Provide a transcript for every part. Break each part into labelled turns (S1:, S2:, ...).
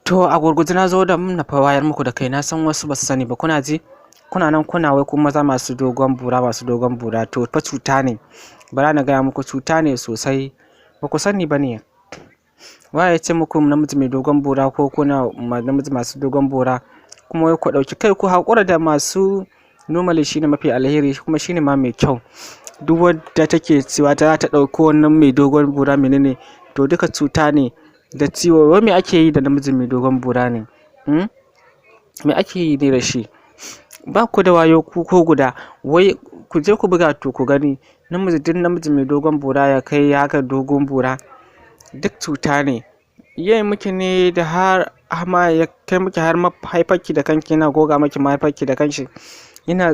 S1: To a gurguje na zo da na fa wayar muku da kai. Na san wasu basu sani ba. Kuna ji, kuna nan kuna wai ku maza masu dogon bura, masu dogon bura. To fa cuta ne, bara na gaya muku, cuta ne sosai. Ba ku sani ba ne. Waye ya ce muku namiji mai dogon bura, ko kuna namiji masu dogon bura, kuma wai ku ɗauki kai, ku haƙura da masu normally, shine mafi alheri kuma shine ma mai kyau. Duk wadda take cewa ta ɗauko wannan mai dogon bura, menene, to duka cuta ne da ciwo. Wai me ake yi da namiji mai dogon bura ne? Me ake yi ne da shi? Ba ku da wayo ku ko guda. Wai ku je ku buga to ku gani, namiji, duk namiji mai dogon bura ya kai haka dogon bura, duk cuta ne. Yi miki ne da har ma ya kai miki har mahaifarki da kanki, yana goga miki mahaifarki da kanshi, yana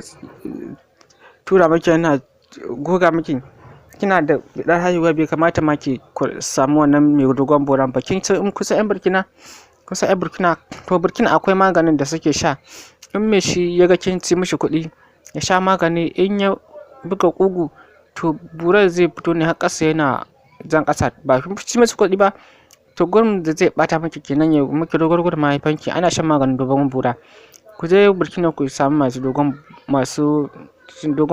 S1: tura miki, yana goga miki. Kina da ɗan haihuwa, bai kamata ma ki samu wannan mai dogon buran ba. Kin san in kusa yan Burkina, kusa yan Burkina, to Burkina akwai maganin da suke sha. In me shi ya ga kin ci mishi kuɗi, ya sha magani, in ya buga ƙugu, to burar zai fito ne har ƙasa, yana jan ƙasa. Ba kin ci masa kuɗi ba, to gurin da zai ɓata miki kenan, ya miki rugurguza mahaifanki. Ana shan maganin dogon bura. Ku je Burkina ku samu masu dogon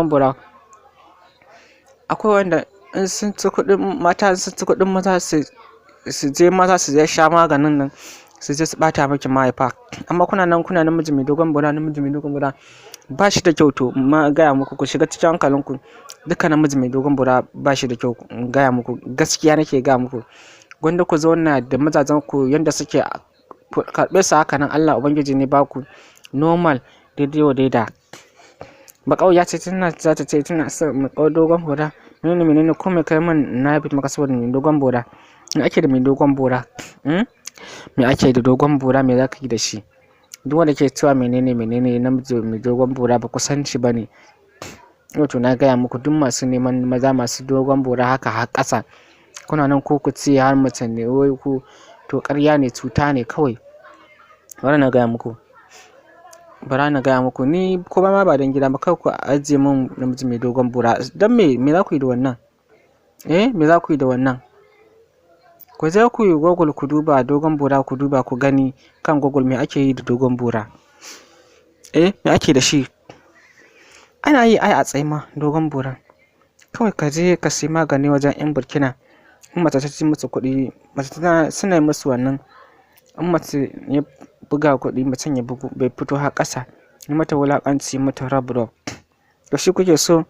S1: bura. Akwai wanda in sun ci kuɗin mata, sun ci kuɗin maza, su je maza su je sha maganin nan, su je su ɓata miki mahaifa. Amma kuna nan kuna namiji mai dogon bura, namiji mai dogon bura ba shi da kyau. To ma gaya muku, ku shiga cikin hankalinku, duka namiji mai dogon bura ba shi da kyau. In gaya muku gaskiya, nake gaya muku, gwanda ku zauna da mazajen ku yanda suke, karɓe su haka nan. Allah Ubangiji ne ba ku normal, daidai wa daida. Baƙauya ce tana za ta ce tana son mai dogon bura, menene menene, ko mai kai min na yafe maka saboda mai dogon bura. Me ake da mai dogon bura? Me ake da dogon bura? Me za ka yi da shi? Duk wanda ke cewa menene menene namiji mai dogon bura, ba ku san shi ba ne. To na gaya muku, duk masu neman maza masu dogon bura haka har ƙasa, kuna nan ko ku ce har mace ne wai ku, to ƙarya ne, cuta ne kawai. Bari na gaya muku, bara na gaya muku, ni ko ma ba dan gida ba, kar ku ajiye min namiji mai dogon bura. Dan me? Me za ku yi da wannan? Eh, me za ku yi da wannan? Ku je ku yi Google, ku duba dogon bura, ku duba ku gani kan Google me ake yi da dogon bura. Eh, me ake da shi? Ana yi ai a tsaye ma dogon bura. Kawai ka je ka sayi magani wajen 'yan Burkina. In mace ta ci musu kuɗi, mace tana suna yi musu wannan. In mace ya buga kuɗi, macen ya bugu bai fito har ƙasa, yi mata wulaƙanci, mata rab rab. To shi kuke so?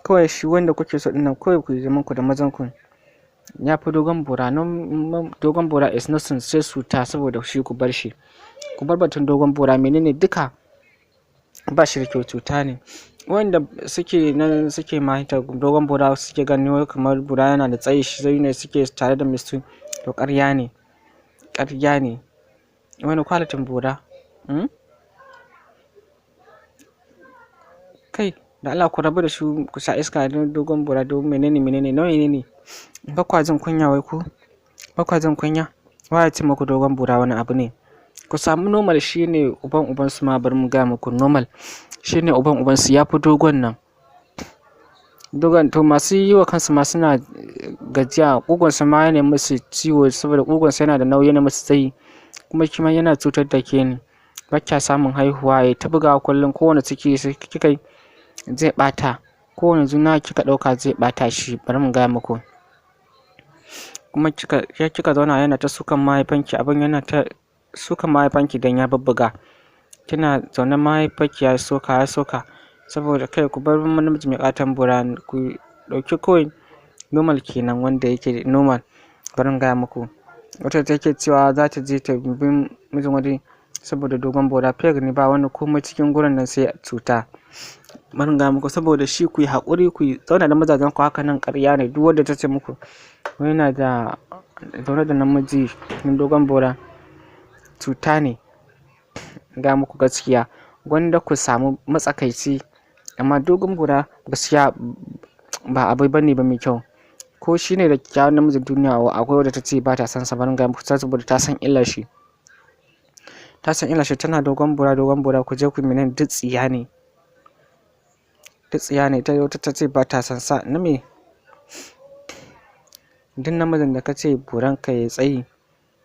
S1: Kawai shi wanda kuke so ɗin nan, kawai ku yi zaman ku da mazan ku. Ya fi dogon bura. Dogon bura is nothing sai cuta. Saboda shi ku bar shi. Ku bar batun dogon bura, menene, duka ba shi da kyau, cuta ne. Wanda suke nan suke mahita dogon bura, suke ganin wai kamar bura yana da tsayi, shi ne suke tare da mistu, to ƙarya ne. Ƙarya ne. Wani kwalitin bura? Hmm? Kai, da Allah ku rabu da su, ku sha iska. Dogon bura, dogon menene menene, nawa ne? Ba kwa jin kunya wai ku? Ba kwa jin kunya? Wa ya ce muku dogon bura wani abu ne? Ku samu normal, shine uban uban su ma. Bari mu gaya muku, normal shine uban uban su, ya fi dogon nan. Dogon, to masu yi wa kansu ma suna gajiya, ƙugunsu ma yana musu ciwo, saboda ƙugunsu yana da nauyi, yana musu tsayi, kuma shi ma yana cutar da ke ne. Ba kya samun haihuwa, ya ta bugawa kullum. Kowane ciki kika yi zai ɓata, kowane juna kika ɗauka zai ɓata shi. Bari mu gaya muku. Kuma kika zauna, yana ta sukan mahaifanki, abin yana ta sukan mahaifanki don ya bubbuga. Kina zaune mahaifanki ya soka, ya soka. Saboda kai ku bar namiji mai ƙaton bura, ku ɗauki kawai normal kenan, wanda yake normal. Bari in gaya muku. Wata take cewa za ta je ta bi mijin wani saboda dogon bura, fake ne, ba wani komai cikin gurin nan sai cuta. Bari in gaya muku, saboda shi ku yi haƙuri, ku zauna da mazajen ku haka nan. Ƙarya ne duk wanda ta ce muku yana da zaune da namiji mai dogon bura, cuta ne. Gaya muku gaskiya, gwanda ku samu matsakaici, amma dogon bura gaskiya ba abu bane ba mai kyau. Ko shi ne da kyakkyawan namijin duniya, akwai wadda ta ce ba ta son sa. Bari in gaya muku, saboda ta san illar shi. Ta san illar shi, tana dogon bura, dogon bura, ku je ku menene, duk tsiya ne. Duk tsiya ne. Ta wata ta ce ba ta son sa. Na me? Duk namijin da ka ce buranka yayi tsayi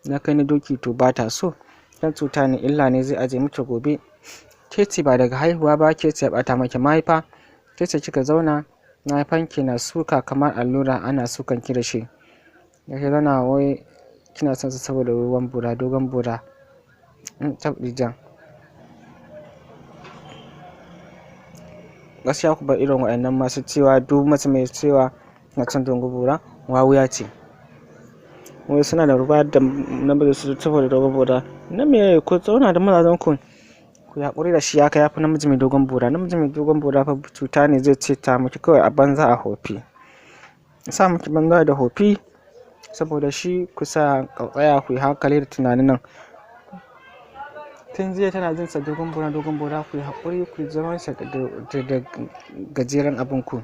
S1: na kai na doki, to ba ta so. Dan cuta ne, illa ne zai aje miki gobe. Ke ce ba daga haihuwa ba, ke ce ya ɓata maki mahaifa, ke ce kika zauna mahaifanki na suka kamar allura ana sukan ki da shi. Da ki zauna wai kina son sa saboda dogon bura, dogon bura. Tabɗijan. Gaskiya ku bar irin waɗannan masu cewa duk mace mai cewa na son dogon bura wawuya ce. Wai suna da ruwa da namiji su saboda dogon bura. Na me ku zauna da mazajen ku, ku yi haƙuri da shi haka yafi namiji mai dogon bura. Namiji mai dogon bura fa cuta ne zai ce ta miki kawai a banza a hofi. Sa miki banza da hofi saboda shi ku sa tsaya ku yi hankali da tunanin nan. Tun jiya tana jin sa dogon bura, dogon bura, ku yi haƙuri ku yi zaman sa da gajeren abin ku.